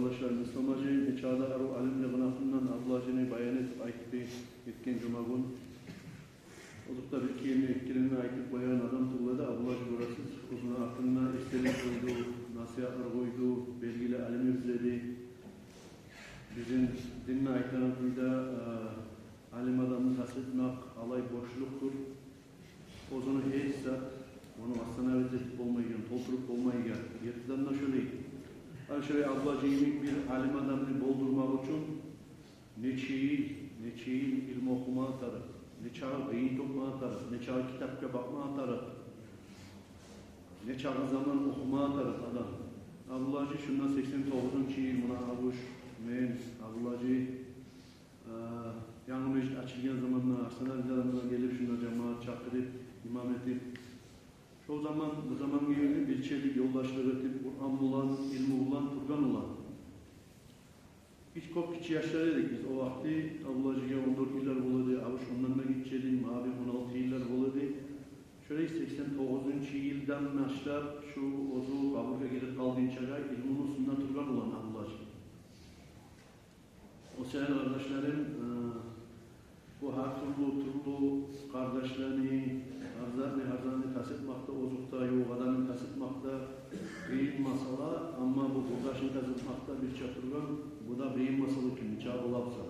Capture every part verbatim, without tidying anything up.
Къардашларым, Ислам-гьажи нечакъы да арив алимлигин гьакъындан Абдулгьажини баян этип айтып гетген жумагюн. Озокъда, бир-эки йылны, эки йылны айтып къоягъан адам тюгюл эди Абдулгьажи, гёресиз. Оьзюню гьакъында эсделик къойду, насигьатлар къойду, белгили алимибиз эди. Бизин динде айтагъан кюйде, э, алим адамны тас этмек алай бошлукъдур. Оьзюню гьеч зат ону остановить этип болмайгъан, толтуруп болмайгъан. Гертиден де шолай. Гьали шолай Абдулгьажи йимик бир алим адамны болдурмакъ учун нече йыл, нече йыл илму охумагъа тарыкъ, нечакъы къыйын тёкмеге тарыкъ, нечакъы китапгъа бакъмагъа тарыкъ, нечакъы заман охумагъа тарыкъ адам. Абдулгьажи шунда сексен тогъузунчу йыл, муна Абуш, мен, Абдулгьажи, э, янгы межит ачылгъан заманда Арсанали адамлар гелип, шунда жамаат чакъырып, имам этип, шо заман, бу замангъа ерли бирчелик ёлдашлыкъ этип, Къуран булан, илму булан тургъан улан. Биз кёп гиччи яшлар эдик биз о вакъти. Абдулгьажиге он дёрт йыллар бола эди, Абуш ондан да гиччи эди, магъа бир он алты йыллар бола эди. Шолай сексен тогъузунчу йылдан башлап, шу оьзю къабургъа гирип къалгъынчагъа илмуну уьстюнде тургъан улан Абдулгьажи. О саялы, къардашларым, э, бу гьар тюрлю, тюрлю къардашланы, гьар затны, гьар затны тас этмакъда, озокъда, ювукъ адамны тас этмакъда къыйын масъала, амма бу къурдашны тас этмакъда бирче тургъан, бу да къыйын масъала экен, нечакъы бола буса.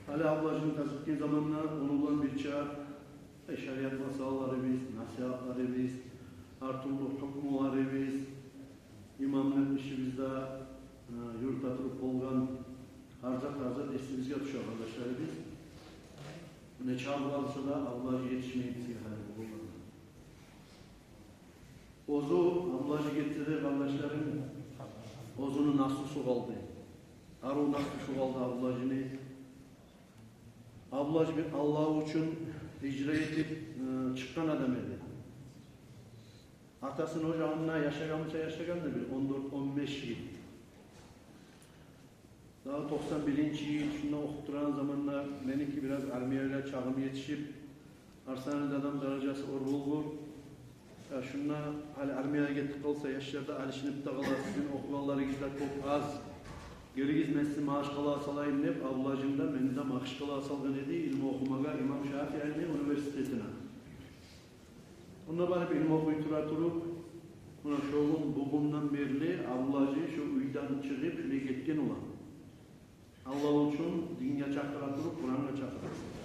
Гьали Абдулгьажини тас этген заманда ону булан бирче, э, шариат масъалаларыбыз, насигьатларыбыз, гьар тюрлю гьукмуларыбыз, имамлыкъ ишибизде, э, юрюте туруп болгъан гьар зат, гьар зат эсибизге тюше, къардашларыбыз. Нечакъы барса да Абдулгьажи етишмей бизге гьали бу болгъанда. Оьзю Абдулгьажи гетсе де, къардашларым, оьзюню нафсусу къалды. Арив нафсусу къалды Абдулгьажини. Абдулгьажи бир Аллагь учун гьижра этип, э, чыкъгъан адам эди. Атасыны ожагъында яшагъан буса яшагъан да бир он дёрт, он беш йыл. Дагъы токъсан биринчи йыл шунда охуп турагъан заманда, меники бираз армиягъа чагъым етишип, Арсанали адам даражасы оьр болгъур. Я, шунда гьали армиягъа гетип къалса, яшлар да алышынып да къала, сизин охугъанларыгъыз да кёп аз. Гелигиз, мен сизин Магьачкъалагъа салайым деп, Абдулгьажини де, мени де Магьачкъалагъа салгъан эди илму охумагъа Имам Шафиини университетине. Онда барып илму охуй тура туруп, муна шо гюн, бугюнден берли Абдулгьажи шо уьйден чыгъып, шулай гетген улан. Аллагь учун динге чакъыра туруп, Къурангъа чакъыра туруп.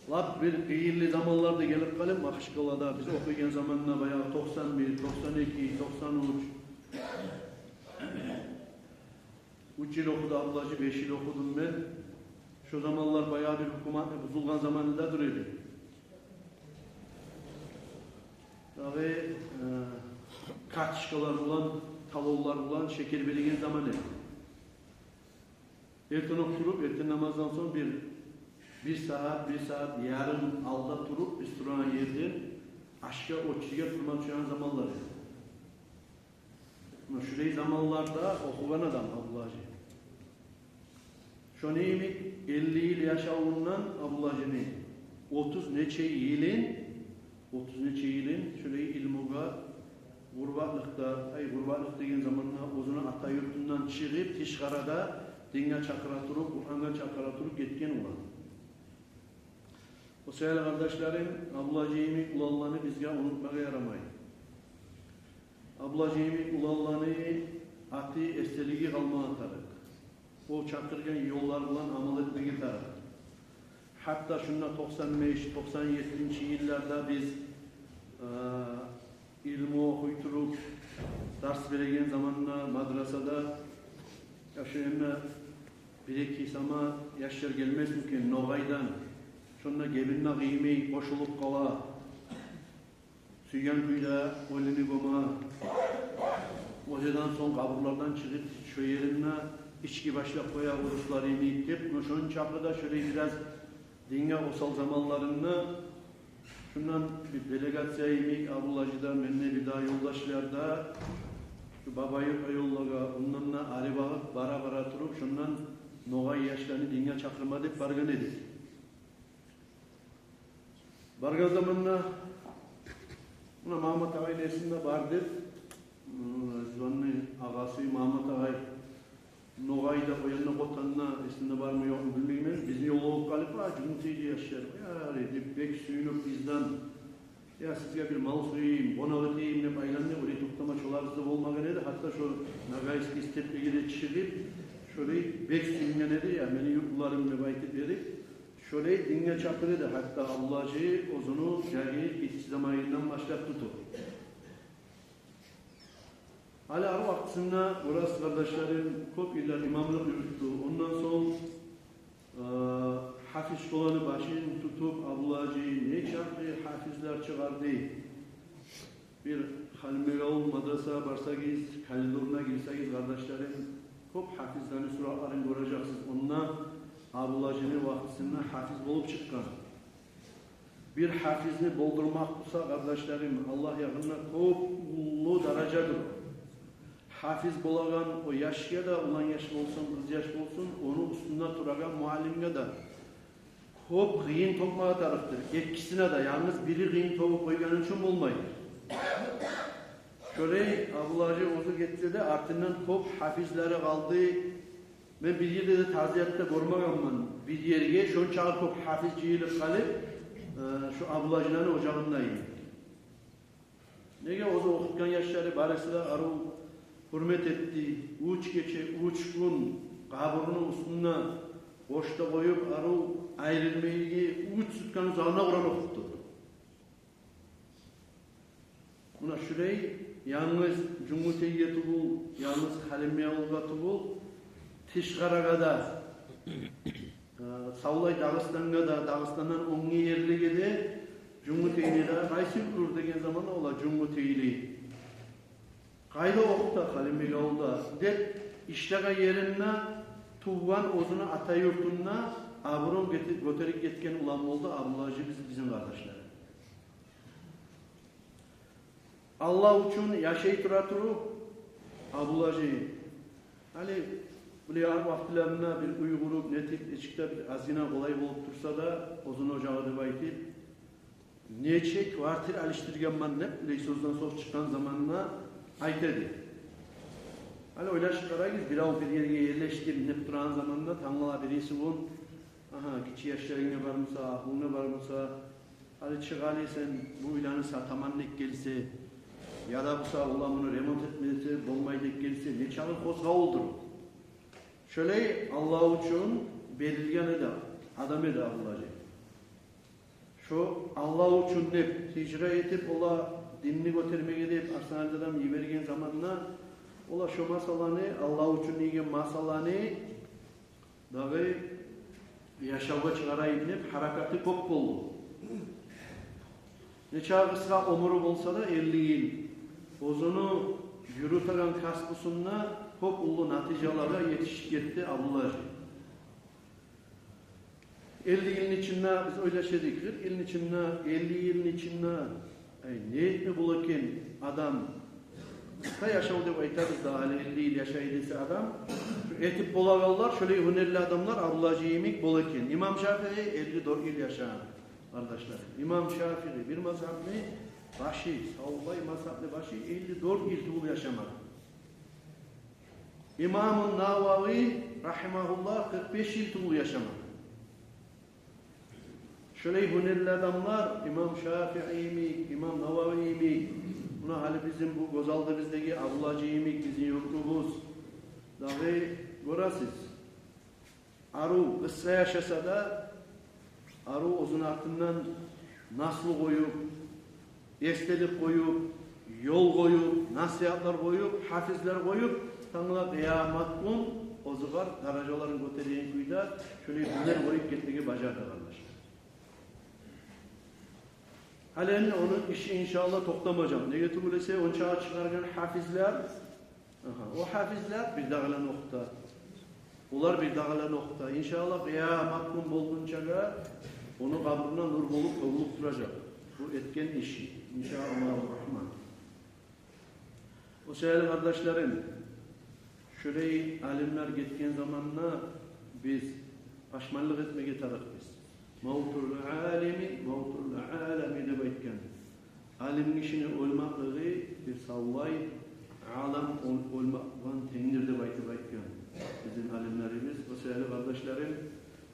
Лап бир къыйынлы заманлар да гелип къалып, Магьачкъалада биз охуйгъан заманда баягъы токъсан бир, токъсан эки, токъсан уьч. Уьч йыл охуду Абдулгьажи, беш йыл охудум мен. Шо заманлар баягъы бир гьукуматны бузулгъан заманы да дюр эди. Дагъы, э, карточкалар булан, талонлар булан шекер береген заман эди. Эртен окъ туруп, эртен намаздан сонг бир, бир сагьат, бир сагьат ярым алда туруп, биз турагъан ерден ашгъа, очередге турма тюшеген заманлар эди. Муна шулай заманларда охугъан адам Абдулгьажи. Шону йимик элли йыл яшавундан Абдулгьажини отуз нече йылын, отуз нече йылын шулай илмугъа гъурбатлыкъда, ай, гъурбатлыкъ деген заманда оьзюню ата юртундан чыгъып, тышгъарыда динге чакъыра туруп, Къурангъа чакъыра туруп гетген улан. О саялы, къардашларым, Абдулгьажи йимик уланланы бизге унутмагъа ярамай. Абдулгьажи йимик уланланы аты, эсделиги къалмагъа тарыкъ. О чакъыргъан ёллар булан амал этмеге тарыкъ. Гьатта шунда токъсан беш, токъсан еттинчи йылларда биз, э, илму охуй туруп, дарс береген заманда мадрасада, я, шо энни бир-эки сама яшлар гелмесми экен Ногъайдан, шонда гебин де къыймай къошулуп къала. Сюйген кюйде оьлюню гёме. Ожадан сонг къабурлардан чыгъып, шо еринде ички башлап къоя, уруслар йимик деп, муна шончакъы да шолай бираз динге осал заманларында. Шундан бир делегация йимик Абдулгьажи де, мен де, бир дагъы ёлдашлар да шу Бабаюрт районлагъа, ондан да ари багъып бара-бара туруп, шондан ногъай яшланы динге чакъырма деп баргъан эдик. Баргъан заманда, муна, Магьаммат агъайны эсинде бар деп, муна, Ризванны Асуй Магьаммат агъай, ногъай да, о янда Къотанда, эсимде бармы, ёкъму билмеймен, бизин ёлгъа болуп къалып, а, Жюнгютейли яшлар, яри деп бек сююнюп бизден. Я, сизге бир мал сояйым, къонакъ этейим деп айланды, олай токътама чолабыз да болмагъан эди. Гьатта шо Ногайский степлеге де чыгъып, шолай бек сююнген эди, я, мени юртлуларым деп айтып берип, шолай динге чакъыра эди. Гьатта Абдулгьажи оьзюню жагьил гиччи заманындан башлап тутуп. Гьали арив вакътисинде, гёресиз, къардашларым, кёп йыллар имамлыкъ юрютдю. Ондан сонг, э, гьафиз школаны башын тутуп, Абдулгьажи нечакъы гьафизлер чыгъарды. Бир Халимбекавул мадрасагъа барсагъыз, коридоруна гирсегиз, къардашларым, кёп гьафизлени суратларын гёрежексиз. Онда Абдулгьажини вакътисинде гьафиз болуп чыкъгъан. Бир гьафизни болдурмакъ буса, къардашларым, Аллагь ягъында кёп уллу даражадыр. Гьафиз болагъан о яшгъа да, улан яш болсун, къыз яш болсун, ону уьстюнде турагъан муаллимге де кёп къыйын тёкмеге тарыкъдыр. Экисине де, янгыз бири къыйын тёгюп къойгъаны учун болмайды. Шолай Абдулгьажи оьзю гетсе де, артындан кёп гьафизлери къалды. Мен бир ерде де, тазиятда гёрмегенмен бир ерге шончакъы кёп гьафиз жыйылып къалып, э, шо Абдулгьажилени ожагъында эди. Неге, оьзю охутгъан яшлары барысы да арив гьюрмет этди. Уьч гече, уьч гюн къабурну уьстюнде бошда къоюп, арив айрылмайлы, уьч сутканы узагъына Къуран охутду. Муна шулай янгыз Жюнгютейге тюгюл, янгыз Халимбекавулгъа тюгюл, тышгъарыгъа да, э, савлай Дагъыстангъа да, Дагъыстандан оьнге ерлеге де, Жюнгютейли де, къайсы юртлулар деген заманда, олар Жюнгютейли. Къайда охута? Халимбекавулда деп, ишлеген еринде, тувгъан оьзюню ата юртунда абурун гете-, гётерип гетген улан болду Абдулгьажи биз-, бизин къардашлар. Аллагь учун яшай тура туруп, Абдулгьажи, гьали булай арив вакътилеринде бир уьй къуруп, нетип, эчикде бир азгъына къолай болуп турса да, оьзюню ожагъы деп айтып, нече квартира алышдыргъанман деп, булай сёзден сёз чыкъгъан заманда айта эди. Гьали ойлашып къарагъыз, бирев бир ерге ерлешдим деп турагъан заманда, тангала бириси бу, агьа, гиччи яшларынг да бар буса, агьлюнг де бар буса, гьали чыкъ гьали, сен бу уьйлени сатаман деп гелсе, яда буса олар муну ремонт этмесе болмай деп гелсе, нечакъы къозгъавулдур. Шолай Аллагь учун берилген эди, адам эди Абдулгьажи. Шо Аллагь учун деп, гьижра этип, олар динни гётермеге деп, Арсаналдан йиберген заманда, олар шо масъаланы, Аллагь учун деген масъаланы дагъы яшавгъа чыгъарайым деп гьаракаты кёп болду. Нече къысгъа оьмюрю болса да, элли йыл, оьзюню юрютеген касбусунда кёп уллу натижалагъа етишип гетди Абдулгьажи. Элли йылны ичинде, биз ойлаша эдик, къыркъ йылны ичинде, элли йылны ичинде, ай, не этме бола экен адам? Къысгъа яшав деп айтабыз да, гьали элли йыл яшай десе адам, шу этип болагъанлар, шолай гьюнерли адамлар Абдулгьажи йимик бола экен. Имам Шафигъи элли дёрт йыл яшагъан, къардашлар. Имам Шафигъи, бир мазгьабны башы, савлай мазгьабны башы, элли дёрт йыл тюгюл яшамагъан. Имаму Навави, рагьимагьуллагь, къыркъ беш йыл тюгюл яшамагъан. Шолай гьюнерли адамлар, имам Шафигъи йимик, имам Навави йимик, муна гьали бизин бу гёз алдыбыздагъы Абдулгьажи йимик, бизин юртубуз, дагъы гёресиз. Арив, къысгъа яшаса да, арив, оьзюню артындан наслу къоюп, эсделик къоюп, ёл къоюп, насигьатлар къоюп, гьафизлер къоюп, тангала къыямат гюн оьзюгер даражаларын гётереген кюйде шолай гьюнер къоюп гетмеге бажарды, къардашлар. Гьали энни ону иши, иншааллагь, токътамажакъ. Неге тюгюл эсе, онча чыгъаргъан гьафизлер, агьа, о гьафизлер бирдагъыланы охута. Олар бирдагъыланы охута. Иншааллагь, къыямат гюн болгъунчагъа ону къабурунда нюр болуп тёгюлюп туражакъ бу этген иши. Иншааллагьу Рагьман. О саялы, къардашларым, шолай алимлер гетген заманда биз пашманлыкъ этмеге тарыкъбыз. Мавтул алими, мавтул алами деп айтгъан. Алим гишини оьлмеклиги бир савлай Алам ол-, олмакъгъа тенгдир деп айтып айтгъан бизин алимлерибиз. О саялы, къардашларым,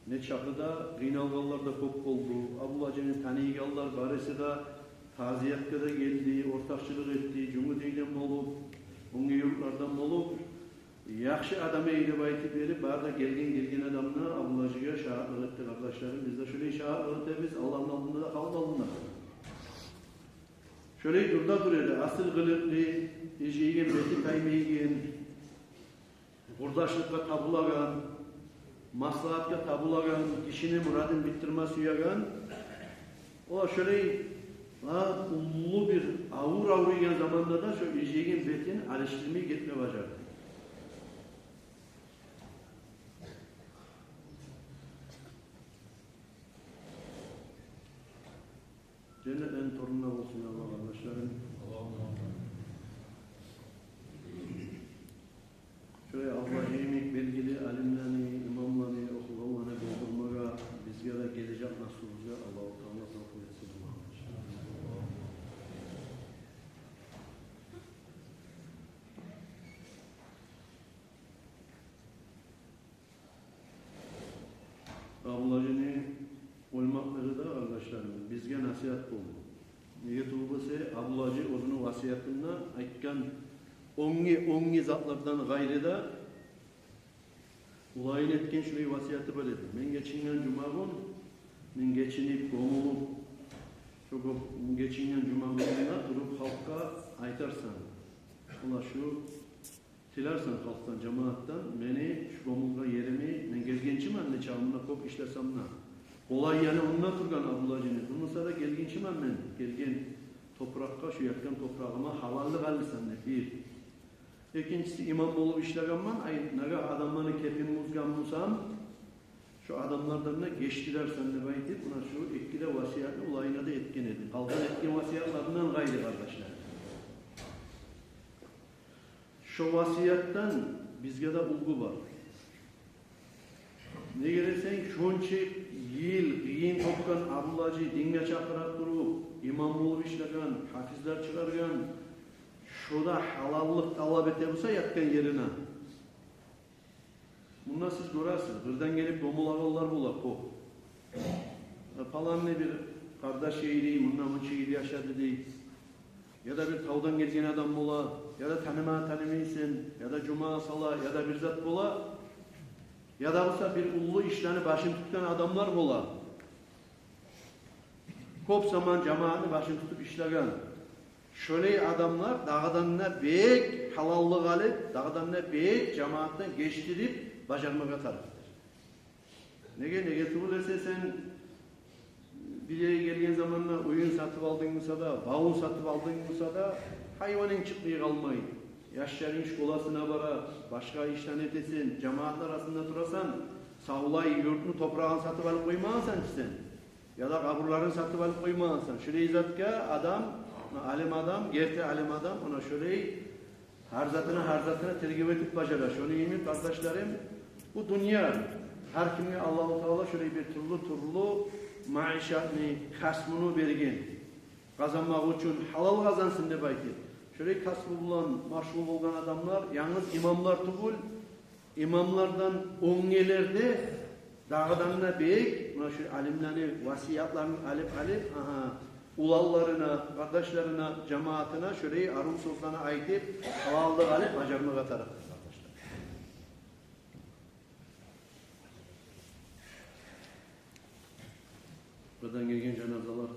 не чакъы да къыйналгъанлар да кёп болду. Абдулгьажини таныйгъанлар барысы да тазиятгъа да гелди, ортакъчылыкъ этди, Жюнгютейден болуп, оьнге юртлардан болуп, яхшы адам эди деп айтып берип, бары да гелген, гелген адамлар Абдулгьажиге шагьатлыкъ этди, къардашларым. Биз де шолай шагьатлыкъ этебиз Аллагьны алдында да, халкъ алдында да. Шолай дурда тура эди, асил къылыкълы, иржайгъан, бети таймайгъан, къурдашлыкъгъа табулагъан, маслагьатгъа табулагъан, гишини мурадын битдирме сюеген. О шолай, а, уллу бир авур аврайгъан заманда да шо иржайгъан бетин алышдырмай гетме бажарды. Женнетлени торунда болсун Аллагь, къардашларым. Шолай Аллагь йимик белгили алимлени, имамланы, охугъанланы болдурмагъа бизге де, гележек наслубузгъа Аллагьу Таала тавфикъ этсин, Аллагь. Абдулгьажини олмакълыгъы да, къардашларым, бизге насигьат болду. Неге тюгюл буса, Абдулгьажи оьзюню васиятында айтгъан, оьнге, оьнге затлардан къайры да, уланын этген шулай васияты бар эди: «Мен гечинген жумагюн, мен гечинип, гёмюлюп, шо гё-, гечинген жумагюнюнде туруп халкъгъа айтарсан, ола шу тилерсен халкъдан, жамаатдан, мени шу гёмюлген ериме мен гелгенчимен, нечакъы мунда кёп ишлесем де». Къолай яны онда тургъан Абдулгьажини. Турмаса да гелгенчимен мен, гелген топуракъгъа, шу ятгъан топурагъыма гьалаллыкъ алырсан деп, бир. Экинчиси, имам болуп ишлегенмен, ай, нагагь адамланы кепин бузгъан бусам, шу адамлардан да гечдирерсен деп айтып, муна шу эки де васиятны уланына да этген эди. Къалгъан этген васиятларындан къайры, къардашлар. Шо васиятдан бизге де уьлгю бар. Неге десенг, шонча йыл къыйын тёкген Абдулгьажи, динге чакъыра туруп, имам болуп ишлеген, гьафизлер чыгъаргъан, шо да гьалаллыкъ талап эте буса ятгъан ерине. Мунда сиз гёресиз, бирден гелип гёмюлегенлер бола кёп. Паланны бир къардаш эди, мунда мунча йыл яшады дей. Яда бир тавдан гелген адам бола, яда таныма-, танымайсан, яда жума сала, яда бир зат бола. Яда буса бир уллу ишлени башын тутгъан адамлар бола. Кёп заман жамаатны башын тутуп ишлеген. Шолай адамлар дагъыдан да бек гьалаллыкъ алып, дагъыдан да бек жамаатдан гечдирип бажармагъа тарыкъдыр. Неге, неге тюгюл эсе, сен бир ерге гелген заманда уьюн сатып алдынг буса да, бавун сатып алдынг буса да, гьайванынг чыкъмай къалмай. Яшларынг школасына бара, башгъа ишлени этесен, жамаатны арасында турасан, савлай юртну топурагъын сатып алып къоймагъансан чы сен. Яда къабурларын сатып алып къоймагъансан. Шолай затгъа адам, алим адам, герти алим адам, она шолай гьар затына, гьар затына тергев этип бажара. Шону йимик, къардашларым, бу дюнья, гьар кимге Аллагьу Таала шолай бир тюрлю-тюрлю маишатны, касбуну берген. Къазанмакъ учун, гьалал къазансын деп айтып. Шолай касбу булан машгъул болгъан адамлар, янгыз имамлар тюгюл, имамлардан оьнгелер де дагъыдан да бек, муна шу алимлени васиятларын алып-алып, агьа, уланларына, къардашларына, жамаатына шолай арив сёзлени айтып, гьалаллыкъ алып бажармагъа тарыкъдыр, къардашлар. Бирден гелген жаназалар.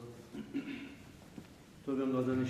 Тёбен Къазаныш